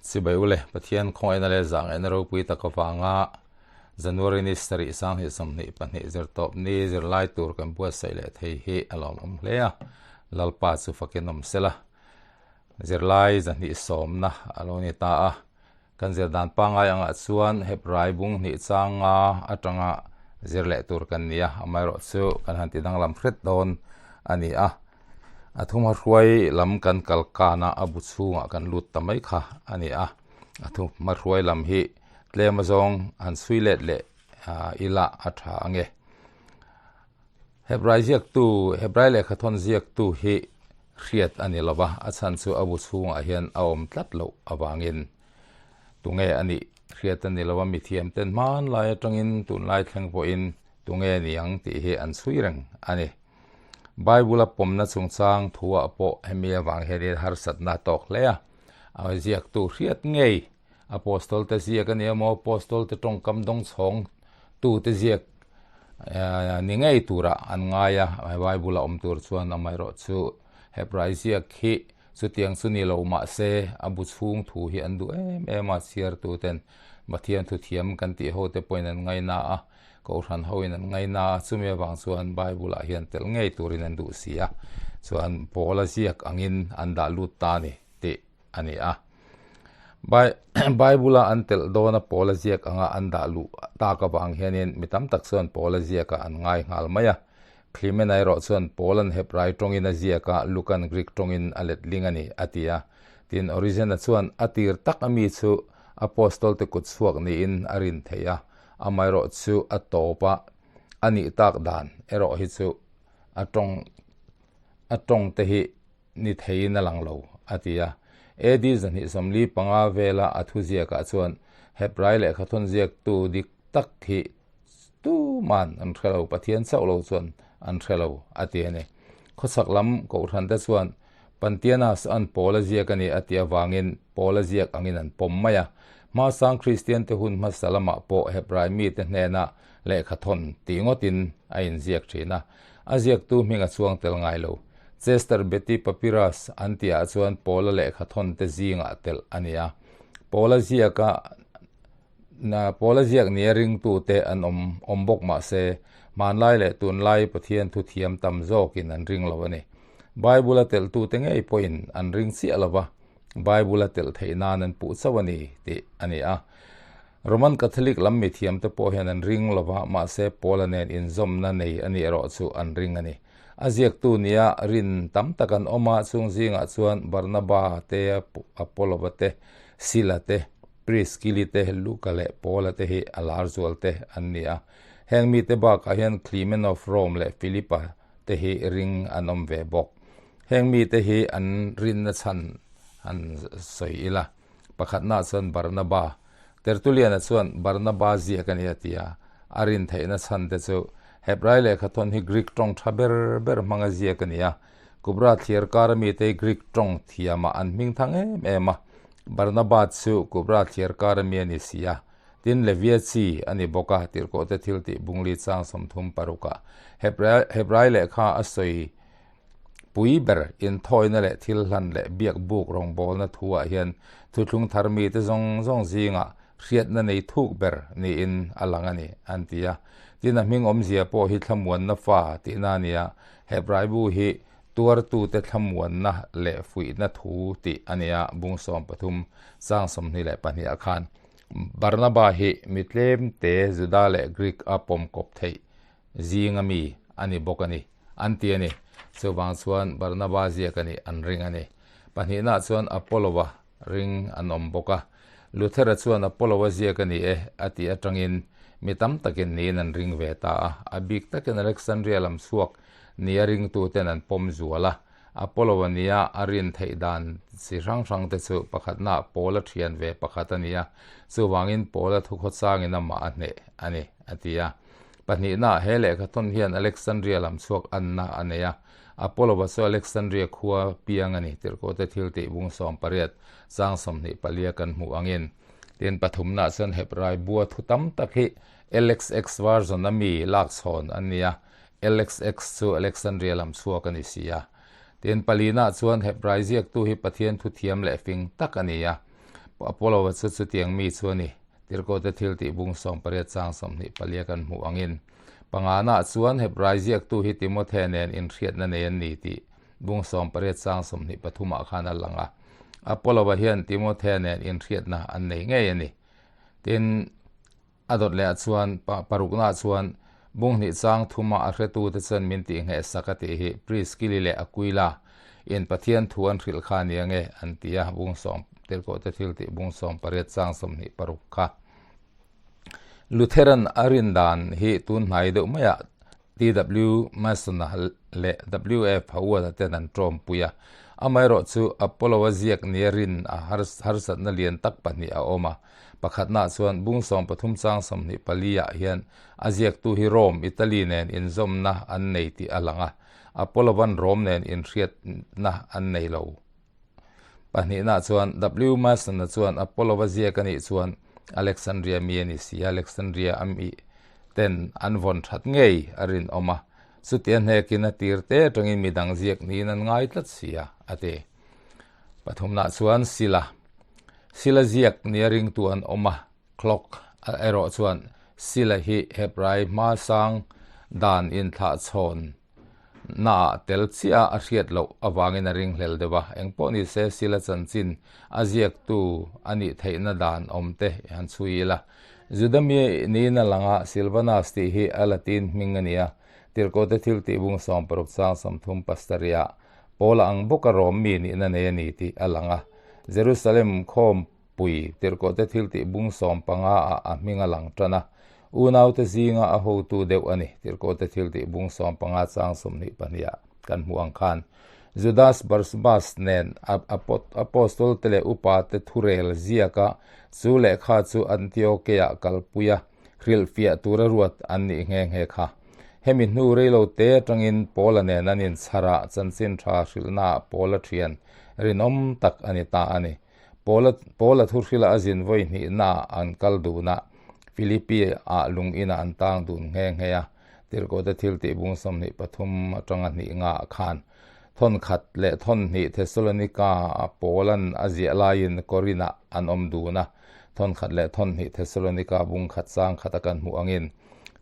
Chibai ule, Pathian khawngaihna leh zahngaihna ropui tak avanga January ni sarih 2022 zirtawp ni zirlai tur kan buatsaih leh thei hi a lawmawm hle a, Lalpa chu fakin awm sela. Zirlai zahnih sawmna a lo ni ta a, kan zir dan pangngai angah chuan Hebrai bung hnih changa atanga zir leh tur kan ni a, amaherawh chu kan han ti danglam hret dawn a ni a. A thuma hruai lam kan kal kana a bu chhungah kan lut ta mai kha a ni a, a thuma hruai lam hi tlem azawng han chhui let leh ila a tha ange. Hebrai ziaktu, Hebrai lehkhathawn ziaktu hi hriat a ni lova, a chhan chu a bu chhungah hian a awm tlat loh avangin tunge a nih hriat a ni lova, mithiam ten hmanlai atangin tunlai thleng pawhin tunge ni ang tih hi an chhui reng a ni. Bible a pawmna chungchang thuah pawh hemi avang hianin harsatna a tawk hle a, a ziaktu hriat ngei Apostol te ziak a ni emaw Apostol te tawngkam dawngchhawng tu te ziak ni ngei turah an ngai a, Bible a awm tur chuan amaherawh chu Hebrai ziak hi chutiang chu ni lo mahse a bu chhung thu hi an duh em em a, chhiartu ten Pathian thuthiam kan tih ho te pawhin an ngaina a. Kohhran hoin an ngaina a, chumi avang chuan Bible-ah hian tel ngei turin an duh si a, chuan Paula ziak angin an dah lut ta a ni tih a ni a. Bible-a an telh dawna Paula ziak anga an dah luh tak avang hianin mi tam tak chuan Paula ziakah an ngai nghal mai a. Clement-a erawh chuan Paula'n Hebrai tawngin a ziak a, Luka'n Greek tawngin a letling a ni a ti a. Tin, Origen-a chuan a tir tak ami chu Apostol-te kut chhuak niin a rin theih a, Amaherawh chu a tawp a, a nih tak dan erawh hi chu a tawng a tawng te hi ni theiin a lang lo, a ti a. AD 245 vela a thuziakah chuan Hebrai lehkhathawn ziaktu dik tak hi tuman an hre lo, Pathian chauh lo chuan an hre lo, a ti a ni. Khawchhak lam kohhrante chuan Pantianas an pawl a ziak a ni a tih avangin pawl a ziak angin an pawm mai a. Hmasang Kristiante hun hmasa lamah pawh Hebrai mite hnena lehkha thawn tih ngawtin a inziak thin a, a ziaktu hming a chuang tel ngai lo. Chester Beatty Papyrus an tihah chuan Paula lehkha thawn te zingah telh a ni a. Paula ziaka Paula ziak nia ringtute an awm awm bawk mah se, hmanlai leh tunlai Pathian thuthiam tam zawkin an ring lo a ni. Bible a telhtute ngei pawhin an ring chiah lo va, Bible a telh theih nan an puh chauh a ni tih a ni a. Roman Catholic lam mithiamte pawh hian an ring lo va, mahse Paula nen inzawmna nei a nih erawh chu an ring a ni. A ziaktu nia rin tam tak an awm a, chung zingah chuan Barnaba te, Apollo-a te, Sila te, Priskili te, Luka leh Paula te hi a lar zual te an ni a. Heng mite bakah hian Clement of Rome leh Philipa te hi ring an awm ve bawk. Heng mite hi an rinna chhan han sawi ila. Pakhatnaah chuan Barnaba. Tertullian-a chuan Barnaba ziak a ni a ti a. A rin theihna chhan te chu Hebrai lehkhathawn hi Greek tawng tha ber ber hmanga ziak a ni a. Kubra thliar kara mite hi Greek tawng thiamah an hming thang em em a. Barnaba chu Kubra thliar kar ami a ni si a, tin Levia chi a ni bawk a, tirhkohte thil tih bungli chang 36 ah Hebrai lehkha a sawi pui ber inthawina leh thil hlan leh biak buk rawngbawlna thu ah hian thuthlung thar mite zawng zawng zingah hriatna nei thuk ber niin a lang a ni, an ti a. Tin a hming awmzia pawh hi thlamuanna fa tihna a ni a, Hebrai bu hi Tuartute thlamuanna leh fuihna thu tih a nia bung 13 chang 22 ah khan Barnaba hi mi tlemte Juda leh Greek a pawm kawp theih zinga mi a ni bawk a ni an ti a ni. Chuvang chuan Barnaba ziak a nih an ring a ni. Pahnihnaah chuan Apollo-a ring an awm bawk a. Luthera chuan Apollo-a ziak a ni e a tih atangin mi tam takin niin an ring ve ta a. A bik takin Alexandria lam chhuak nia ringtuten an pawm zual a. Apollo-a nia a rin theih dan chi hrang hrang te chu pakhatnaah Paula thian ve pakhat a ni a, chuvangin Paula thukhawchangin amah a hneh a ni, a ti a. Pahnihnaah he lehkhathawn hian Alexandria lam chhuak anna a nei a, Apollo-a chu Alexandria khua piang a ni, tirhkohte thil tih bung 18 chang 24 kan hmuh angin. Tin, pathumnaah chuan Hebrai bua thu tam tak hi LXX version a mi lakchhawn an ni a, LXX chu Alexandria lam chhuak a ni si a. Tin, palinaah chuan Hebrai ziaktu hi Pathian thuthiam leh fing tak a ni a. Apollo-a chu chutiang mi chu a ni. Tirhkohte thil tih bung 18 chang 24 kan hmuh angin, pangana chuan Hebrai ziaktu hi Timothe nen inhriatna nei an ni tih bung 18 chang 23 ah khan a lang a. Apollo-a hian Timothe nen inhriatna an nei ngei a ni. Tin, a dawt leh ah chuan parukna chuan bung hnih chang thuma a hretute chuan min tih ngheh sak a tih hi Priskili leh Aquila in Pathian thu an hrilh kha a ni ange an ti a, bung sawm tirhkohte thil tih bung 18 chang 26 kha. Lutheran a rin dan hi tun hnai deuh maiah TW Mason-a leh WF Howard-a ten an tawmpui a. Amaherawh chu Apollo-a ziak nia rin a harsatna lian tak pahnih a awm a. Pakhatnaah chuan bung 13 chang 24 ah hian a ziaktu hi Rome, Italy nen inzawmna an nei tih a lang a. Apollo-a'n Rome nen inhriatna an nei lo. Pahnihnaah chuan W Mason-a chuan Apollo-a ziak a nih chuan Alexandria mi a ni si a, Alexandria a mi ten an vawn that ngei a rinawm a, chutia hnekin a tir te atangin midang ziak niin an ngai tlat si a, a ti. Pathumnaah chuan Sila. Sila ziak nia ringtu an awm a, Clock erawh chuan Sila hi Hebrai hmasang dan inthlahchhawn naah tel chiah a hriat loh avangin a ringhlel deuh a, engpawh ni se Sila chanchin a ziaktu a nih theihna dan awm te han chhui ila. Juda mi niin a lang a, Silvanus tih hi a Latin hming a ni a, Tirhkohte thil tih bung 60 chang 30 pasarih Paula ang bawka Rom mi nihna nei a ni tih a lang a. Jerusalem khawmpui Tirhkohte thil tih bung 15 ah a hming a lang tan a, unaute zinga a hotu deuh a ni. Tirhkohte thil tih bung 15 chang 22 ah kan hmuh ang khan Judas Barsabas nen Apostol te leh upa te thurel ziaka chu lehkha chu Antiokeah kalpui a, hrilhfiah tura ruat an nih nghe nghe kha. Hemi hnu reilo te atangin Paula nen an inchhar a, chanchin tha hrilhnaah Paula thian rinawm tak a ni ta a ni. Paula Paula thu hrilha a zin vawi hnihnaah an kal dun a, Philippi ah lung inah an tang dun nghe nghe a, Tirhkohte thil tih bung 23 atanga hnih ngaah khan thawn khat leh thawn hnih Thessalonika ah Paula'n a ziah laiin Korinth ah an awm dun a, thawn khat leh thawn hnih Thessalonika bung khat chang khat a kan hmuh angin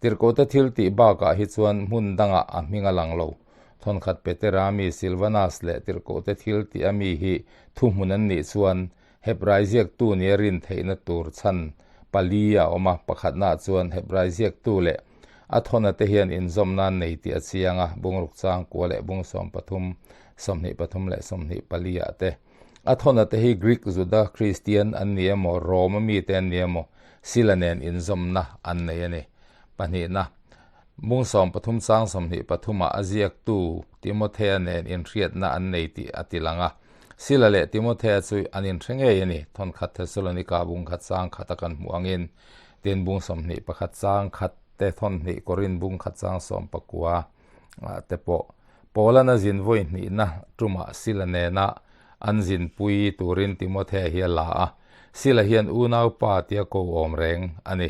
Tirhkohte thil tih bakah hi chuan hmun dangah a hming a lang lo. Thawn khat Petera mi Silvanus leh Tirhkohte thil tih a mi hi thuhmun an nih chuan Hebrai ziaktu nia rin theihna tur chhan pali a awm a, pakhatnaah chuan Hebrai ziaktu leh a thawna te hian inzawmna an nei tih a chiang a, bungruk chang kua leh bung 13, 23 leh 24 ah te. A thawna te hi Greek Juda Kristian an ni emaw, Roma mite an ni emaw, Sila nen inzawmna an nei a ni. Pahnihna, bung 13 chang 23 ah a ziaktu Timothea nen inhriatna an nei tih a ti lang a. Sila leh Timothea chu an inhre ngei a ni, thawnkhat Thessalonika bung khat chang khat a kan hmuh angin. Tin bung 21 chang khat te thawn hnih Korin bung khat chang 19 te pawh Paula'n a zin vawi hnihna tumah Sila nena an zinpui turin Timothea hi a la a, Sila hian unaupa tia ko awm reng a ni.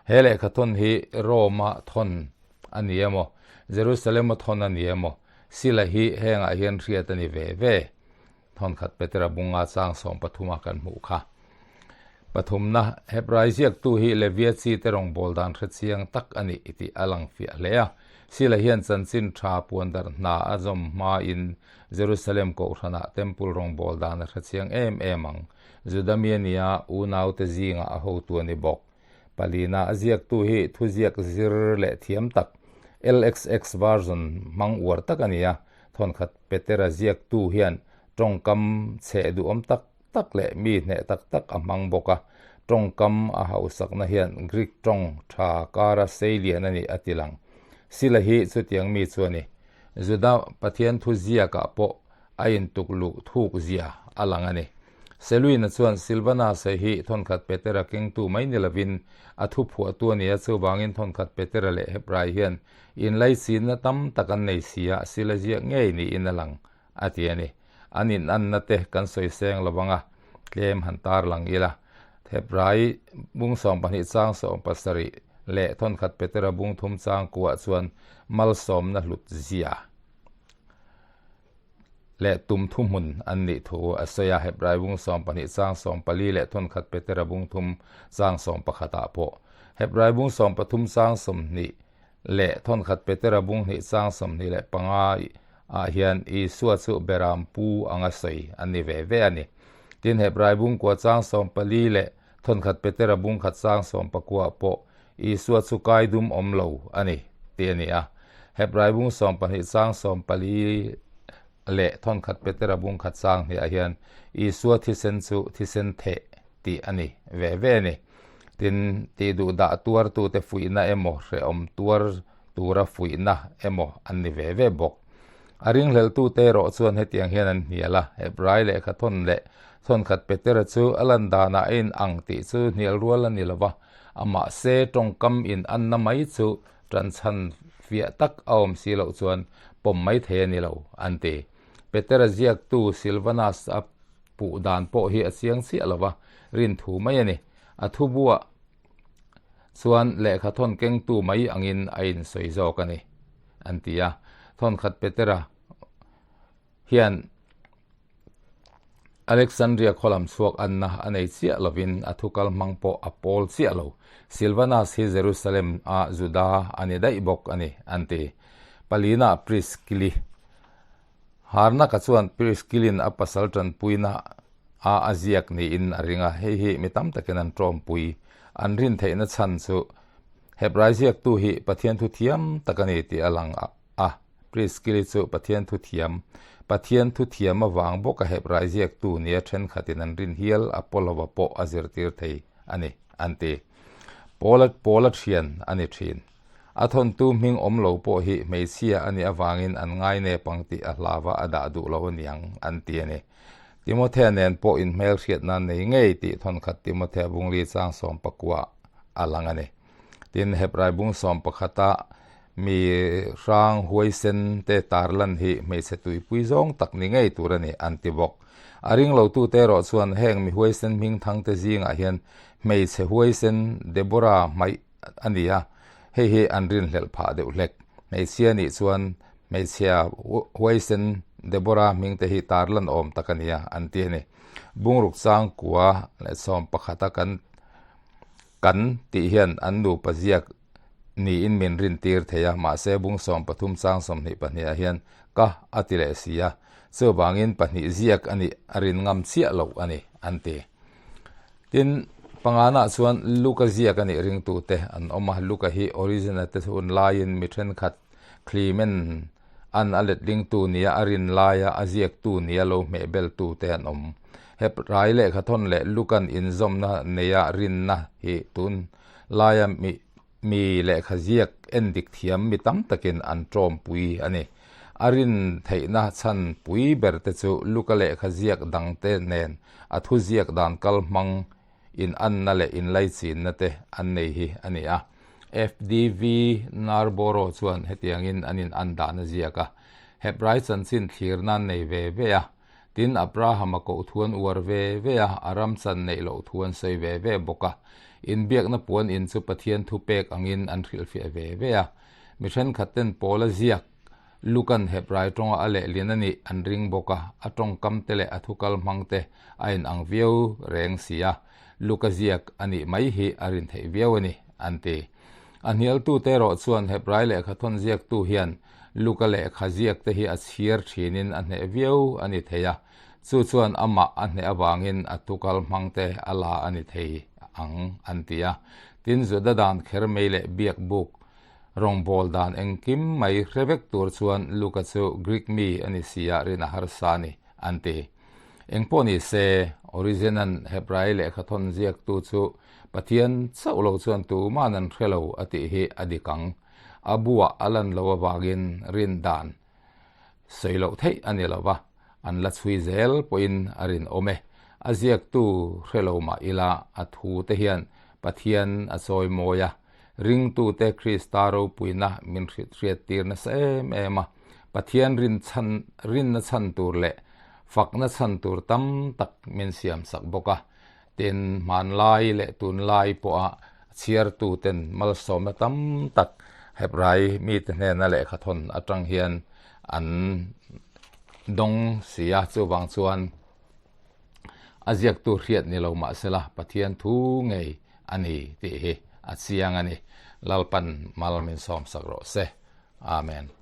He lehkha thawn hi Rome-a thawn a ni emaw, Jerusalem-a thawn a ni emaw, Sila hi hengah hian hriat a ni ve ve. Thawnkhat Petera bunga chang 13 a kan hmuh kha. Pathumna, Hebrai ziaktu hi Levia chi te rawngbâwl dan hre chiang tak a ni tih a lang fiah hle a. Sila hian chanchin tha puan darh hna a zawm hmain Jerusalem kohhranah temple rawngbâwl dan a hre chiang em em ang. Juda mi a nia, unaute zingah a hotu a ni bawk. Palina a ziaktu hi thuziak zir leh thiam tak, LXX version hmang uar tak a ni a. Thawnkhat Petera ziaktu hian tawngkam chheh duhawm tak tak leh mi hneh tak tak a hmang bawk a, tawngkam a hausakna hian Greek tawng tha kara sei lian a nih a ti lang. Sila hi chutiang mi chu a ni. Juda Pathian thu ziakah pawh a intuk luh thuk zia a lang a ni. Seluina chuan Silvanus-a hi thawnkhat Petera kengtu mai ni lovin a thu phuahtu a ni a, chuvangin thawnkhat Petera leh Hebrai hian inlaichinna tam tak an nei si a, sila ziak ngei niin a lang, a ti a ni. An inanna te kan sawi seng lo vang a, tlem han tar lang ila. Hebrai bung 12 chang 17 leh thawnkhat Petera bung thum chang kuah chuan malsawmna hlut zia. leh tum thuhmun an nih thu a sawi a, Hebrai bung 12 chang 14 leh thawnkhat Petera bung thum chang 11 ah pawh. Hebrai bung 13 chang 20 leh thawnkhat Petera bung hnih chang 25 ah hian Isua chu Beram pu anga sawi an ni ve ve a ni. Tin, Hebrai bung kua chang 14 leh thawnkhat Petera bung khat chang 19 ah pawh Isua chu kai dum awm lo a ni tih a ni a. Hebrai bung 12 chang 14 leh thawnkhat Petera bung khat chang hnih ah hian Isua thisen chu thisen theh tih a ni ve ve a ni. Tin, tih duh dah tuartute fuihna emaw hrehawm tuar tura fuihna emaw an ni ve ve bawk. A ringhleltute erawh chuan hetiang hian an hnial a, Hebrai lehkha thawn leh thawnkhat Petera chu a lan danah a inang tih chu hnial rual a ni lo va, amahse tawngkam inanna mai chu tanchhan fiah tak a awm si loh chuan pawm mai thei a ni lo, an ti. Petera ziaktu Silvanus-a puh dan pawh hi a chiang chiah lo va, rin thu mai a ni. A thubuah chuan lehkha thawn kengtu mai angin a insawi zawk a ni, an ti a. Thawnkhat Petera hian Alexandria khaw lam chhuak anna a nei chiah lovin a thu kal hmang pawh a pawl chiah lo. Silvanus hi Jerusalem a Juda a ni daih bawk a ni, an ti. Palina Priskili Harnaka chuan Priskilin a pasal tanpuina a a ziak niin a ring a, hei hi mi tam takin an tawmpui. An rin theihna chhan chu Hebrai ziaktu hi Pathian thu thiam tak a ni tih a lang a. Priskili chu Pathian thu thiam, Pathian thu thiam avang bawka Hebrai ziaktu nia thenkhatin an rin hial Apollo-a pawh a zirtir thei a ni, an ti. Paula Paula thian a ni thin. A thawntu hming awm lo pawh hi hmeichhia a nih avangin an ngai nep ang tih a hlava a dah duh lo aniang an ti a ni. Timothea nen pawh inhmelhriatna nei ngei tih thawnkhat Timothea bungli chang 19 a lang a ni. Tin, Hebrai bung 11 mi hrang huaisen te tarlan hi hmeichhe tuipui zawng tak ni ngei tur a ni an ti bawk. A ring lotute erawh chuan heng mi huaisen hmingthang te zingah hian hmeichhe huaisen Deborah hmaih a ni a, hei hi an rinhlelh phah deuh hlek. Hmeichhia nih chuan hmeichhia huaisen Deborah hming te hi tarlan awm tak a nia an ti a ni. Bungruk changkua leh 11 a kan kan tih hian an nupa ziak niin min rintir thei a, mahse bung 13 chang 22 ah hian ka a ti leh si a, chuvangin pahnih ziak a nih a rin ngam chiah loh a ni an ti. Tin, panganah chuan Luka ziak a nih ringtute an awm a, Luka hi Origen-a te hun laiin mi thenkhat Clement an a letlingtu nia a rin laia a ziaktu nia lo hmehbeltute an awm. Hebrai lehkhathawn leh Luka'n inzawmna neia rinna hi tun laia mi Mi lehkha ziak en dik thiam mi tam takin an tawmpui a ni. A rin theihna chhan pui ber te chu Luka lehkha ziak dangte nen a thu ziak dan kal hmang inanna leh inlaichinna te an nei hi a ni a. FDV Narborough chuan hetiangin an inan dan a ziak a, Hebrai chanchin thlir nan nei ve ve a, Tin, Abraham-a koh thu an uar ve ve a, a ram chan neih loh thu an sawi ve ve bawk a. Inbiakna puan in chu Pathian thu pek angin an hrilhfiah ve ve a. Mi thenkhatten Paula ziak, Lukan Hebrai tawnga a lehlin a nih an ring bawk a, a tawngkam te leh a thukal hmang te a inang viau reng si a, Luka ziak a nih mai hi a rin theih viau a ni, an ti. A hnialtute erawh chuan Hebrai lehkhathawn ziaktu hian Luka lehkha ziak te hi a chhiar thinin a hneh viau a ni thei a, chu chuan amah a hneh avangin a tukal hmang te a la a ni thei ang an ti a. Tin, Juda dan kher mei leh biak buk rawngbâwl dan engkim mai hre vek tur chuan Luka chu Greek mi a ni si a rin a harsa a ni an ti. Engpawh ni se, Origen-a'n Hebrai lehkhathawn ziaktu chu Pathian chauh lo chuan tuma'n an hre lo a tih hi a dik ang. A buah a lan loh avangin rin dan sawi loh theih a ni lo va, an la chhui zel pawhin a rinawm e. A ziaktu hre lo mah ila a thu te hian Pathian a chawi mawi a, ringtute Krista ropuina min hriattir nasa em em a, Pathian rin chhan rinna chhan tur leh fakna chhan tur tam tak min siamsak bawk a. Tin, hmanlai leh tunlai pawha chhiartuten malsawmna tam tak Hebrai mite hnena lehkhathawn atang hian an dawng si a, chuvang chuan a ziaktu hriat ni lo mahsela Pathian thu ngei a ni tih hi a chiang a ni. Lalpan mal min sawmsak rawh se. Amen.